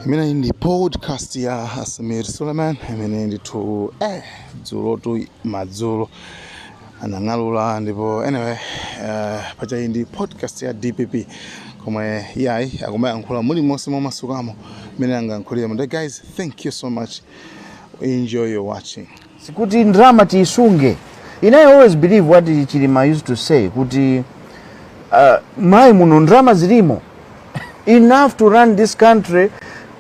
Imeneyi ndi podcast ya Samir Suleiman imene ndithu dzulotu madzulo anang'alula. Ndipo anyway, pachayi ndi podcast ya DPP komwe yayi akumayankhula mulimonse momasukamo mmene angayankhulire. Ndi guys, thank you so much, enjoy your watching. Sikuti ndrama tiisunge. Ine I always believe what Chilima used to say kuti mayi muno ndrama zilimo enough to run this country,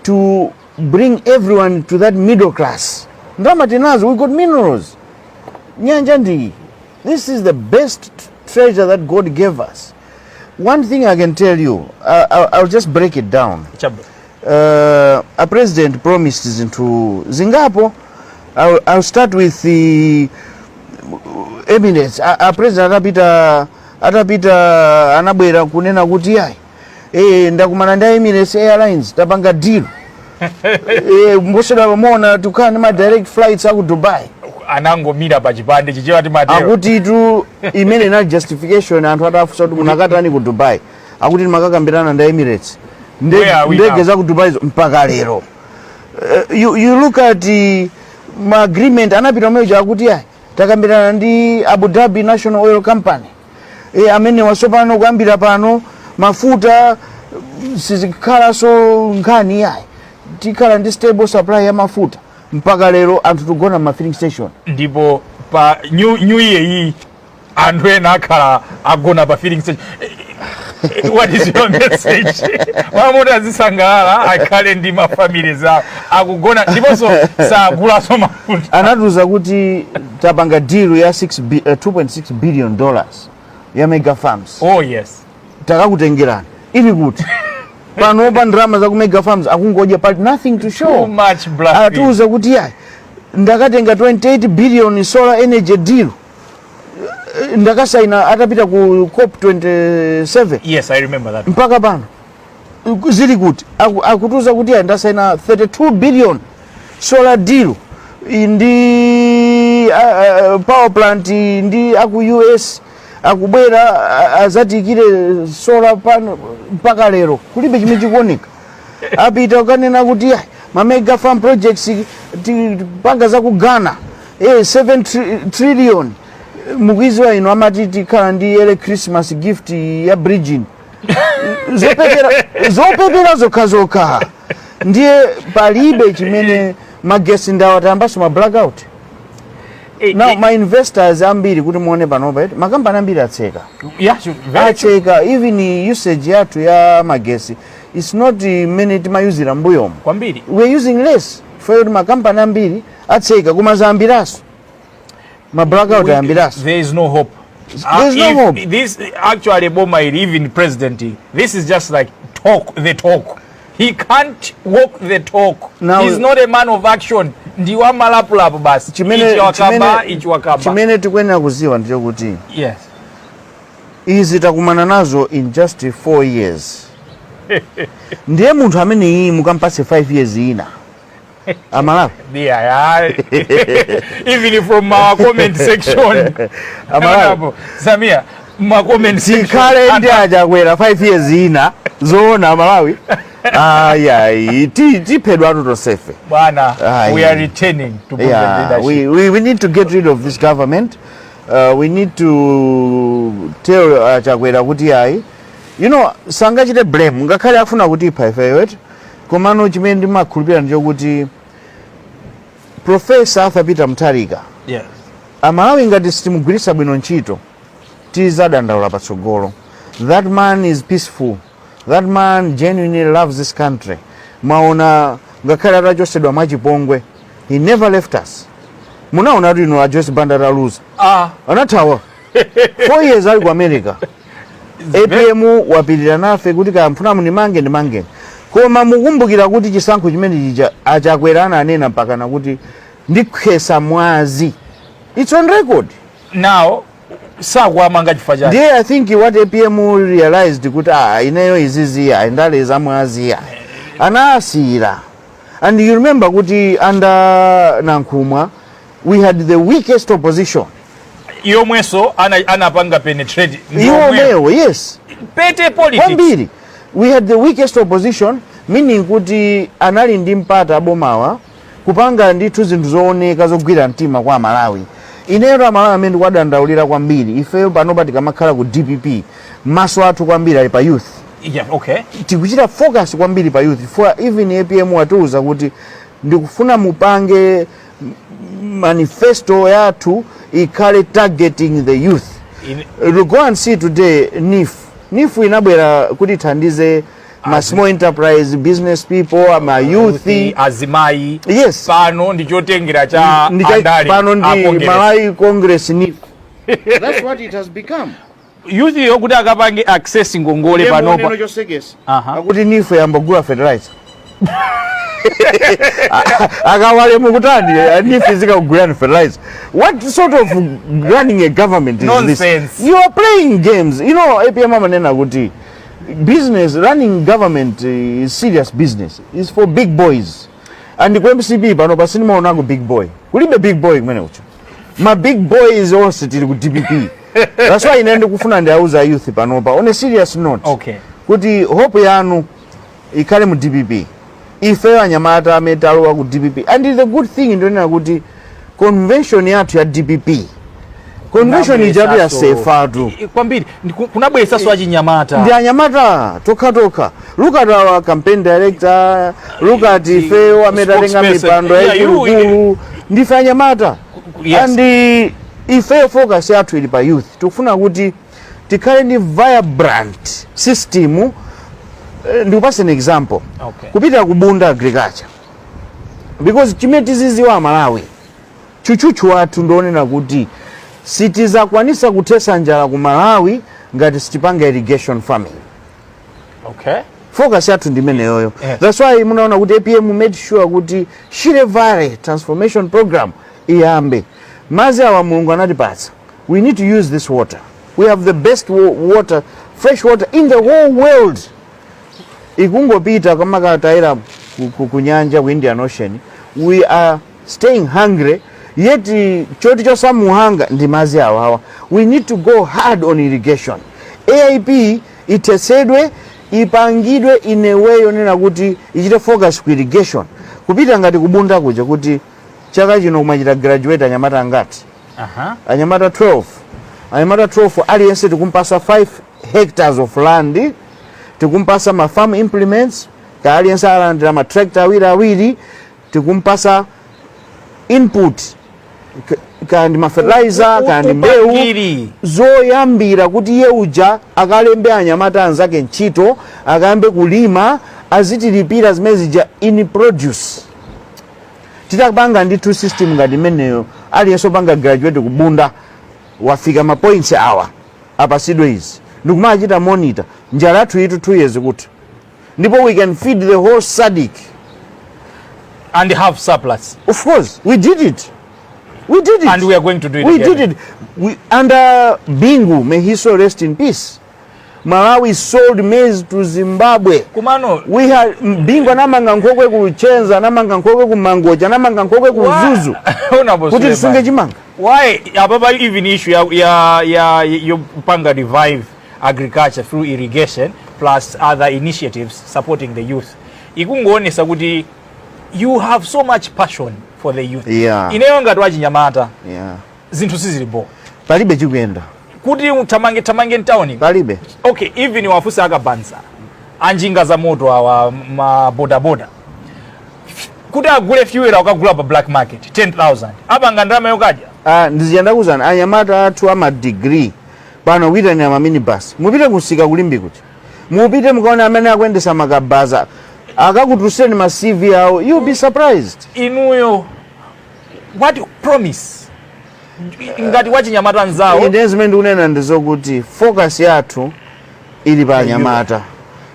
to bring everyone to that middle class. Ndrama tinazo, we got minerals, nyanja ndiyi. This is the best treasure that God gave us. One thing I can tell you, I'll just break it down. Chabwe. A president promised zinthu zingapo. I'll start with the Emirates. A president atapita anabwera kunena kuti yayi, ndakumana ndi Emirates Airlines, tapanga deal, mbosera pamona tukhala ndi ma direct flights aku Dubai. Anangomira pa chipande, Chichewa timatero. Akuti tu imene inali justification, anthu atafunsa kuti munakatani ku Dubai, akuti timakakambirana ndi Emirates. Where are we Ndege now? za ku Dubai zo mpaka lero. You look at ma agreement anapita umeja, akuti ayi, takambirana ndi Abu Dhabi National Oil Company, amene wasopano kuyambira pano mafuta sizikhalanso nkhani yayi, tikhala ndi stable supply ya mafuta. Mpaka lero anthu tugona ma filling station. Ndipo pa new year iyi anthu ena akhala agona pa filling station. What is your message? Mamuti azisangalala, akhale ndi mafamili zawo, akugona ndiponso sagulanso mafuta. Anatiuza kuti tapanga deal ya 2.6 billion dollars ya mega farms. Oh yes. Takakutengerani, ili kuti panopa ndalama za ku mega farms akungodya, pali nothing to show. Too much bluffing. Atiuza kuti yayi, ndakatenga 28 billion solar energy deal, ndakasaina atapita ku COP 27. Yes, I remember that. Mpaka pano zili kuti? Akutiuza kuti yayi, ndasaina 32 billion solar deal ndi power plant ndi aku US, akubwera azatikire solar pano. Mpaka lero kulibe chimene chikuoneka. Apita kukanena kuti yayi, ma mega farm projects tipanga za ku Ghana, 7 trillion. Mukuiziwa ino, amati tikhala ndi early Christmas gift ya bridging. Zopepera zopepera zokha zokha. Ndiye palibe chimene. Magesi ndawo tayambaso ma blackout. Now ma investors ambiri, kuti muone panopa eti, makampani ambiri atseka. Yeah, sure, very true. Atseka. Even usage yathu ya magesi, it's not mmene timayuzira mbuyomo. Kwambiri. We're using less for kuti makampani ambiri atseka, koma zayambiraso ma blackout, ayambiraso. There is no hope. There's no If hope. This actually boma ili, even president, this is just like talk the talk. He can't walk the talk. He's not a man of action. Ndi wa malapulapu basi. Ichi wakaba, ichi wakaba. Chimene tikuyenera kuziwa ndicho kuti izi takumana nazo in just 4 years. Ndiye munthu amene iyi mukampatse 5 years ina, Amalawi? Yeah. Even from our comment section. Amalawi. Honorable Samia, ma comment section. Tikhale ndi aChakwera 5 years ina zoona, Amalawi? Ayayi, tiphedwa atu tonsefe. Bwana, Aye. we are returning to proven leadership. We need to get rid of this government. We need to tell Chakwera kuti ayi, sangachite blame ngakhale afuna kuti ipha ifeyo eti. Komano chimene ndimakhulupirira ndichokuti Professor Arthur Peter Mutharika, Amalawi ngati sitimugwiritsa bwino ntchito, tizadandaula patsogolo. That man is peaceful. That man genuinely loves this country. Mwaona ngakhale atachosedwa mwachipongwe, he never left us. Munaona kuti ino a Joyce Banda ataluza, anathawa 4 years ali ku America. APM wapirira nafe kuti kaya mfuna mundimange, ndimangeni. Koma mukumbukira kuti chisankho chimene chija aChakwera ananena mpakana kuti ndikhesa mwazi. It's on record. Now sakuamanga chifukwa chake. Ndiye I think what APM realized kuti ah, ineyo izizi ndale za mwazi anasiyira. And you remember kuti under Nankhumwa we had the weakest opposition. Yomwenso anapanga penetrate. Iwo omwewo, yes. Petty politics. Kwambiri. We had the weakest opposition. Meaning kuti anali ndi mpata abomawa kupanga ndithu zinthu zooneka zogwira mtima kwa Amalawi. Ineyo Amalawi amene ndikuwadandaulira kwambiri, ifeyo panopa tikamakhala ku DPP, maso athu kwambiri ali pa youth. Tikuchita focus kwambiri pa youth, for even APM watiuza kuti ndikufuna mupange manifesto yathu ikhale targeting the youth. You go and see today NEEF. NEEF inabwera kuti ithandize ma small enterprise business people, ma youth, azimayi. Yes. Pano ndi chotengera cha andale. Pano ndi a Congress. Malawi Congress NEEF. That's what it has become. Youth yo kuti akapange access ngongole panopa. Chosekesa akuti NEEF yambogula fertilizer. Akawale mukutani, NEEF zikakugulani fertilizer. What sort of running a government is Nonsense. this? You are playing games. APM amanena kuti business, running government is serious business, is for big boys, and ku MCP pano pasinimaonako big boy, kulibe big boy kumene kucho. Ma big boys onse tili ku DPP. That's why ine ndikufuna ndiauza youth panopa, on a serious note, kuti hope yanu ikhale mu DPP. Ifeyo anyamata amene talowa ku DPP, and the good thing ndionena kuti convention yathu ya DPP, convention ijatu yasefatu. Kwambiri. Kunabweresanso achinyamata. Ndi anyamata tokhatokha. Look at our campaign director, look at ifeyo amene tatenga spokesperson. mipando yaikuluikulu, ndife anyamata. And ifeyo focus yathu ili pa youth. Tikufuna kuti tikhale ndi vibrant system. Ndikupase an example. Kupita kubunda agriculture, because chimene tiziziwa Malawi, chuchuchu wathu ndionena kuti sitizakwanisa kuthesa njala ku Malawi ngati sitipanga irrigation farming. Focus yathu ndi imeneyoyo. That's why munaona kuti APM made sure kuti Shire Valley Transformation Program iyambe. Madzi awa Mulungu anatipatsa, we need to use this water. We have the best water, fresh water in the whole world. Ikungopita kamakatayira ku nyanja, ku Indian Ocean. We are staying hungry, yet choti chosamuhanga ndi madzi awawa. We need to go hard on irrigation. AIP itesedwe, ipangidwe in a way yonena kuti ichite focus ku irrigation, kupita ngati kubunda kuja, kuti chaka chino kumachita graduate anyamata angati? Anyamata 12. Anyamata 12 aliyense tikumpasa 5 hectares of land, tikumpasa ma farm implements, ka aliyense alandira ma tractor awiri awiri, tikumpasa input, kandi ma fertilizer, kandi mbewu Upangiri. zoyambira kuti iye uja akalembe anyamata anzake ntchito, akayambe kulima, azitilipira zimene zija in produce. Titapanga ndithu system ngati imeneyo, aliyense opanga graduate kubunda wafika ma points awa, apasidwe izi, ndikumachita monitor, njala yathu itu 2 years kuti ndipo we can feed the whole SADC and have surplus. Of course, we did it, we did it. And we are going to do it We again. did it. Under Bingu, may he so rest in peace, Malawi sold maize to Zimbabwe. Kumano We had Bingu anamanga nkhokwe ku Luchenza, anamanga nkhokwe ku Mangochi, anamanga nkhokwe ku Mzuzu Honorable kuti tisunge Suleiman. chimanga. Why ababa even issue ya yopanga revive agriculture through irrigation plus other initiatives supporting the youth ikungoonesa kuti you have so much passion for the youth. Ineyo ngati wachinyamata, zinthu sizilipo. Palibe chikuyenda. Kuti thamange thamange mtawuni. Palibe. Okay, even wafusa akabanza anjinga za moto awa, mabodaboda, kuti agule fuel akagula pa black market 10,000, apanga ndalama yokadya? Ah, ndiziyandakuzana anyamata athu ama degree pano kuyitanira ma minibus. Mupite kusika kulimbi kuti mupite mukaone amene akuyendesa makabaza, akakutuseni ma CV awo, you'll be surprised. Inuyo, what promise ngati wachinyamata nzawo? Ine zimene ndikunena ndizokuti focus yathu ili pa anyamata.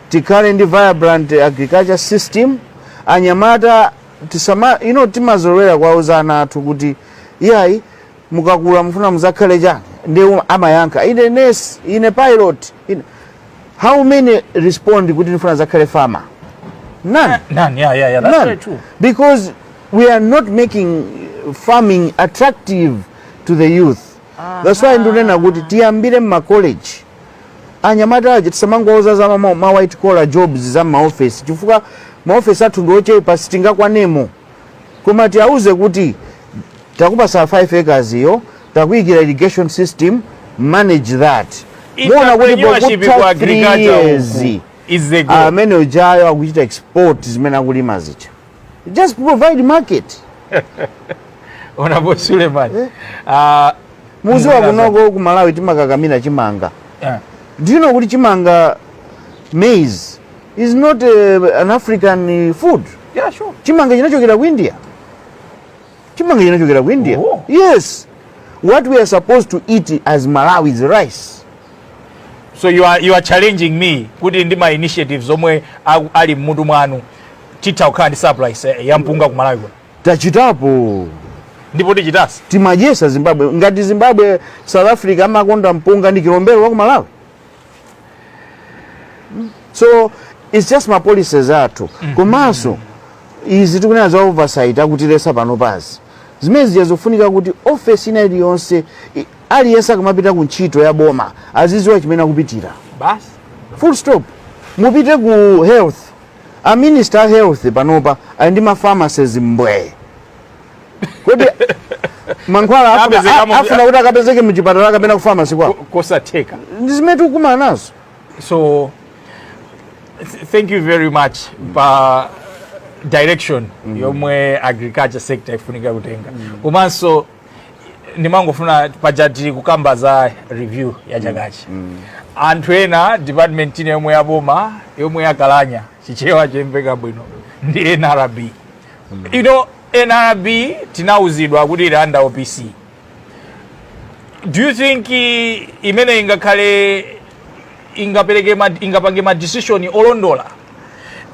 Tikhale ndi vibrant agriculture system. Anyamata tisama timazolowera kuwauza ana athu kuti iyayi, mukakula mufuna muzakhale chani? Ndi amayankha, "Ine nurse, ine pilot, ine." How many respond kuti ndifuna zakhale farmer? None. None. Yeah, that's None. very true. Because we are not making farming attractive to the youth. That's why ndikunena kuti tiyambire mma college. Anyamata aja tisamangowauza za ma white collar jobs za maofesi, chifukwa maofesi athu ndi ochepa, sitingakwanemo. Koma tiauze kuti takupasa 5 acres iyo, takuyikira irrigation system, manage that. Muona kuti Entrepreneurship ku pokutha 3 agriculture years uku is the goal. Amene ujayo akuchita export zimene akulima zija. Just provide market. Honorable Suleiman. Muziwa, kunoko ku Malawi timakakamira chimanga. Do you know kuti chimanga, maize, is not an African food? Yeah, sure. Chimanga chinachokera ku India. Chimanga chinachokera ku India. Oh. Yes. What we are supposed to eat as Malawi is rice. So you are challenging me kuti ndi ma initiatives omwe ali mmutu mwanu titha kukhala ndi surplus ya mpunga ku Malawi kuno? Tachitapo. Ndipo tichitasi. Timadyesa Zimbabwe. Ngati Zimbabwe, South Africa amakonda mpunga ndi Kilombero wa ku Malawi. So it's just ma policies athu. Komanso izi tikunena za oversight akutilesa pano pazi, zimene zija zofunika kuti office ina iliyonse, aliyense akamapita ku ntchito ya boma aziziwa chimene akupitira. Basi. Full stop. Mupite ku health, a minister a health panopa ali ndi ma pharmacies mbwee. Kodi mankhwala afuna kuti akapezeke mchipatala kapena ku pharmacy kwawo? Kosatheka. Ndi zimene tikukumana nazo. So thank you very much pa direction yomwe agriculture sector ifunika kutenga. Komanso ndimangofuna, paja tili kukamba za review ya chakachi, anthu ena, department ine yomwe yaboma yomwe yakalanya, Chichewa chemveka bwino, ndi NRB. NRB tinauzidwa kuti ili under OPC. Do you think imene ingakhale ingapereke ingapange ma decision olondola?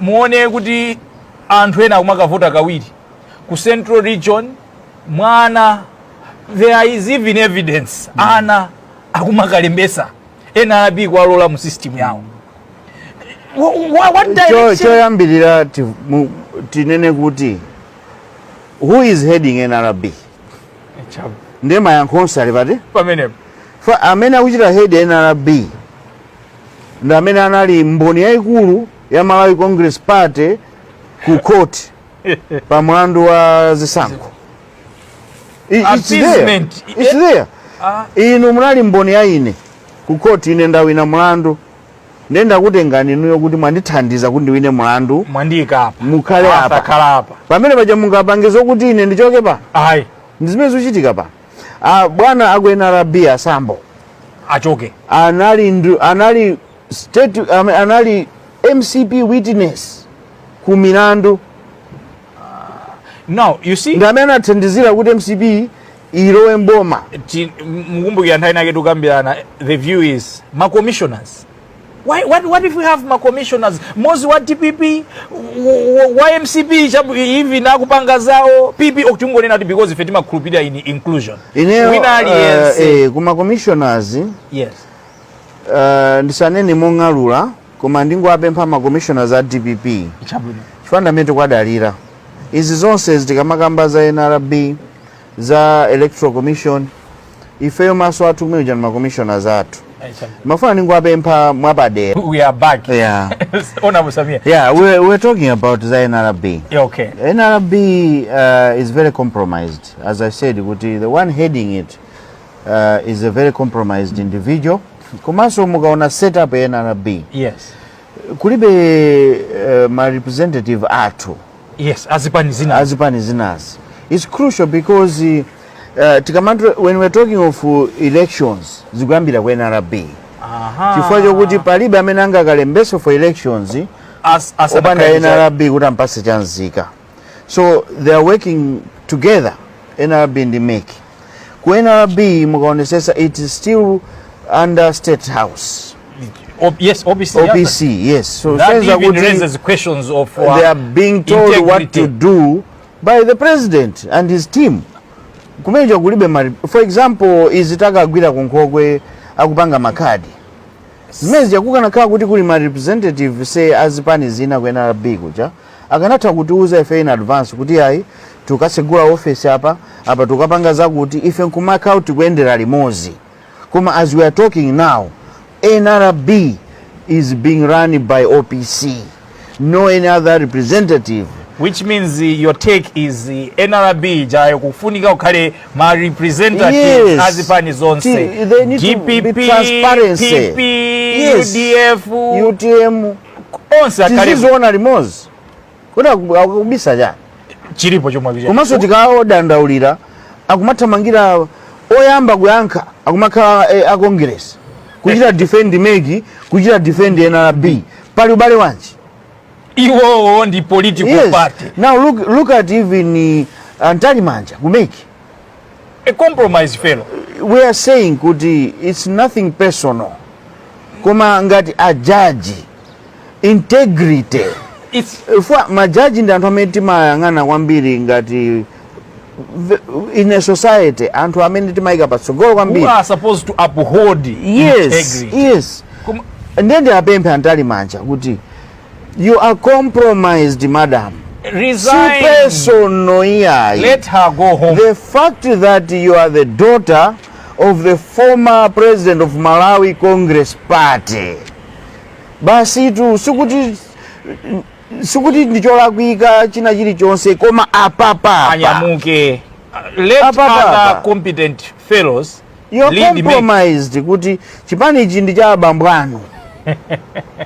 Muone kuti anthu ena akumakavota kawiri ku Central Region. Mwana, there is even evidence, ana akumakalembesa, NRB kuwalola mu system yawo. What direction? Choyambirira tinene kuti who is heading NRB? Ndiye mayankho onse ali pati? Pamenepo. Fa amene akuchita head NRB ndi amene anali mboni yayikulu ya Malawi Congress Party ku court pa mlandu wa zisankho. It's there. Appeasement. It's there. Inu munali mboni ya ine ku court, ine ndawina mlandu, ndiye ndakutengani inuyo kuti mwandithandiza kuti ndiwine mlandu. Mwandiyika apa. Mukhale apa. Khala apa. Pamene paja mungapange zokuti ine ndichoke pa? Ayi. Ndi zimene zikuchitika pa. Ah, bwana aku NRB asambo Achoke. Anali state anali MCP witness ku milandu. Now you see, ndi amene anathandizira kuti MCP ilowe mboma. Mukumbukira nthawi inake tikukambirana, the view is ma commissioners. Why, what if we have ma commissioners mozi wa DPP, wa MCP, even akupanga zawo PP, okutingonena kuti because ife timakhulupirira in inclusion, ineyo wina aliyense. Kuma commissioners, ndisanene mong'alula, koma ndingowapempha ma commissioners a DPP, Chabwino. Chifukwa ndamene tikwadalira izi zonse zitikamakamba za NRB, za Electoral Commission, ifeyo maso athu kumene kuja ndi ma commissioners athu. Chabwino. Mafuna ndingowapempha mwapadera. We are back. Honorable Samia. Yeah, we're talking about the NRB. Yeah, okay. NRB is very compromised. As I said, kuti the one heading it is a very compromised individual. Komanso mukaona setup ya NRB, kulibe ma representative athu Yes, azipani zina. Azipani zinazi. It's crucial because tikamanto, when we're talking of elections, zikuyambira ku NRB. Chifukwa chokuti palibe amene angakalembese for elections opanda NRB kuti ampase chanzika. So they are working together, NRB ndi MEC. Ku NRB mukaonesesa, it is still under State House. Yes, OPC. OPC, yes. So That senza even kuti raises questions of they are being told what to integrity. Do by the president and his team. Kumeneja kulibe for example, izi takagwira kunkhokwe akupanga makhadi, zimene zija kukanakhala kuti kuli ma representative, say, azipani zina ku NRB kuja, akanatha kutiuza ife in advance kuti ayi, tukasegula office apa, apa tukapanga zakuti, ife nkumakhala tikuyendera limodzi. Koma as we are talking now, NRB is being run by OPC, no any other representative. Which means your take is NRB jayo kufunika kukhale ma representatives azipani zonse. They need to be DPP, transparency. PP, UDF, UTM, onse akhale. Tiziziona limodzi kuti akubisa chani. Chilipo chomwe kucha. Komanso tikaodandaulira, akumathamangira oyamba kuyankha akumakhala a Congress kuchita defend MEC, kuchita defend NRB. Pali ubale wanji? Iwowo ndi political party. Now look at even a Mtalimanja ku MEC. A compromise fellow. We are saying kuti it's nothing personal, koma ngati ajaji, integrity. It's Fwa majaji ndi anthu amene timayang'ana kwambiri ngati in a society, anthu amene timayika patsogolo who kwambiri. Are supposed to uphold integrity. Ndiye ndiapemphe a Mtalimanja kuti you are compromised, madam. Si Resign. Personal iyayi. Let her go home. The fact that you are the daughter of the former president of Malawi Congress Party, basitu sikuti ndicholakwika china chilichonse, koma apapapa Anyamuke. Let Apa, apa, other apa. competent fellows You're lead me. compromised kuti chipanichi ndi cha abambo anu,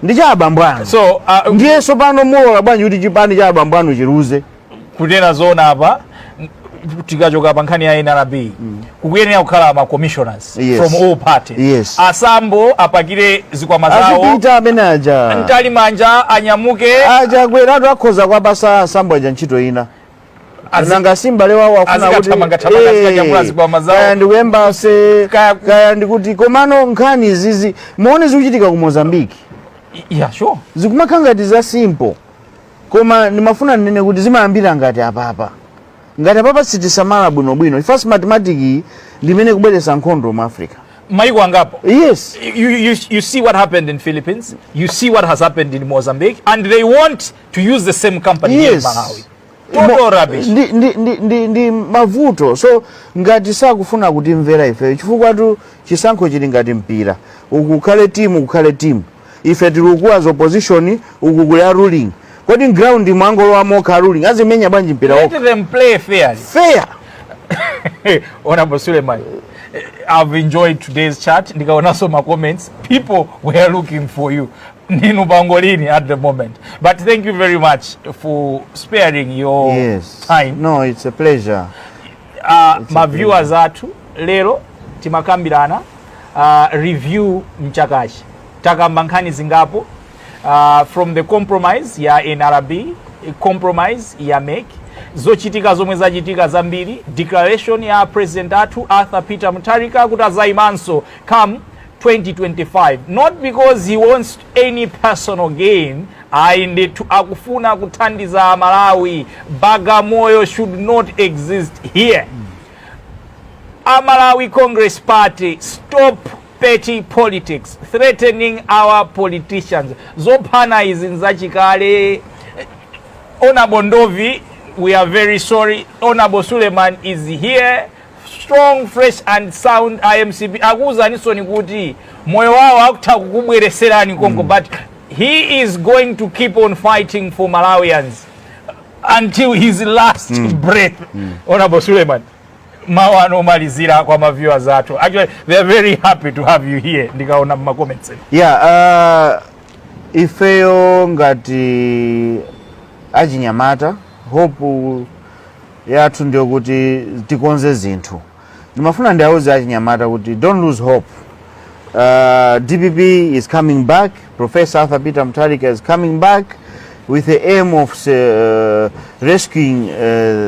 ndi cha abambo anu. So Ndiyenso pano mulola bwanji kuti chipani cha abambo anu chiluze? Kunena zona apa, tikachoka pa nkhani ya NRB, kukuyenera kukhala ma commissioners from all parties. Asambo apakire zikwama zawo. Azipita amene aja. Mtalimanja anyamuke. Achakweratu akhoza kwapasa Asambo aja ntchito ina. Nanga simbale wawo afuna kuti Azikathamanga-thamanga, azikanyamula zikwama zawo. Kaya ndi ku embassy, Kaya kaya ndikuti, komano nkhani izizi muone zikuchitika ku Mozambique. Zikumakhala ngati za simple, koma ndimafuna ndinene kuti zimayambira ngati apapa. Ngati apapa sitisamala bwinobwino, ifa Smartmatic ndimene kubweretsa nkhondo mu Africa. Maiko angapo. Yes. You see what happened in Philippines, you see what has happened in Mozambique, and they want to use the same company here in Malawi. Total rubbish. Ndi mavuto. So ngati sakufuna kutimvera ife, chifukwa tu chisankho chili ngati mpira, uku kukhale timu, kukhale timu, ife tili uku as opposition, uku kuli a ruling. Kodi ground mwangolowa mokha ruling, azimenya bwanji mpira Let wokha? Them play fairly. Fair. Honorable Suleiman, I've enjoyed today's chat. Ndikaonanso ma comments, people were looking for you. Ndinu pangolini at the moment. But thank you very much for sparing your time. No, it's a pleasure. Ma viewers athu, lero timakambirana review mchakachi. Takamba nkhani zingapo, from the compromise ya NRB, compromise ya MEC, zochitika zomwe zachitika zambiri, declaration ya president athu Arthur Peter Mutharika kuti azayimanso come 2025, not because he wants any personal gain, ayi ndithu, akufuna kuthandiza Malawi. Bagamoyo should not exist here. Amalawi Congress Party, stop petty politics, threatening our politicians. Zophana izi nzachikale. Honorable Ndovi, we are very sorry. Honorable Suleiman is here, strong, fresh and sound. IMCP akuwuzanisoni kuti moyo wawo akutha kukubwereserani konko, but he is going to keep on fighting for Malawians until his last breath. Honorable Suleiman, mawu ano omalizira kwa ma viewers athu. Actually, they are very happy to have you here, ndikaona mma comments. Yeah, ifeyo ngati achinyamata, hope yathu ndiyo kuti tikonze zinthu. Ndimafuna ndiawuze achinyamata kuti don't lose hope. DPP is coming back. Professor Arthur Peter Mutharika is coming back with the aim of rescuing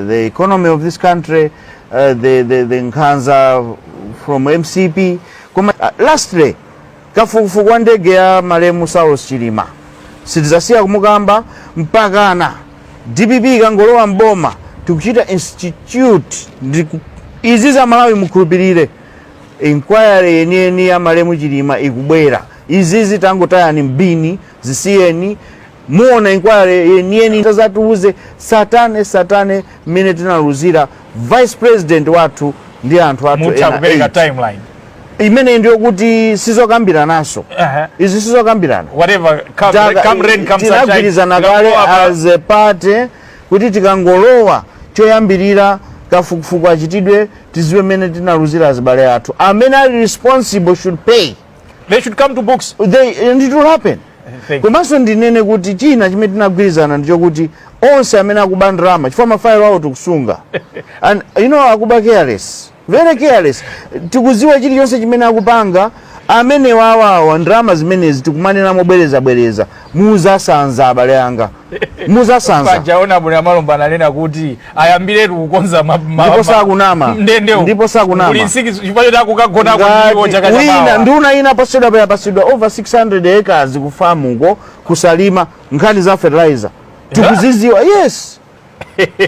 the economy of this country, the nkhanza from MCP. Koma, lastly, kafukufuku wa ndege ya malemu Saulos Chilima sitidzasiya kumukamba mpakana DPP ikangolowa mboma. Tikuchita institute izi za Malawi, mukhulupirire, inquiry yeniyeni ya malemu Chilima ikubwera. Izizi tangotayani mbini, zisiyeni, muona inquiry yeniyeni zatiuze satane satane mmene tinaluzira vice president wathu ndi anthu athu Mutha ena kupereka 8. Timeline. Imene ndiyo kuti sizokambiranaso. Izi sizokambirana. Whatever come, come rain, come sunshine. Tinagwirizana kale Tikangolowa as a party kuti tikangolowa, choyambirira kafukufuku achitidwe, tiziwe mmene tinaluzira azibale athu. Amene ali responsible should pay. They should come to books. And it will happen. Thank you. Komanso ndinene kuti china chimene tinagwirizana ndichokuti onse amene akuba ndalama, chifukwa mafailo awo tikusunga, and akuba careless, very careless, tikuziwa chilichonse chimene akupanga. Amene wawawa ndalama zimenezi, tikumanena mobwerezabwereza, muzasanza, abale anga, muzasanza. Pajaona bwino amalomba ananena kuti ayambiretu kukonza Ndipo sakunama. Ndendewo. Ndipo sakunama. Kuli nsiki chifukwa choti akukagonako ndiwo chaka Wina chamawa. nduna ina pasidwa payapasidwa over 600 acres kufamuko kusalima, nkhani za fertilizer tikuziziwa. Yes,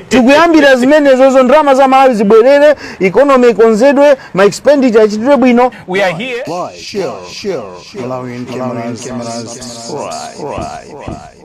tikuyambira zimenezozo. Ndalama za Malawi zibwerere, economy ikonzedwe, ma expenditure achitidwe bwino. We are here. Like, share, Malawian cameras, subscribe.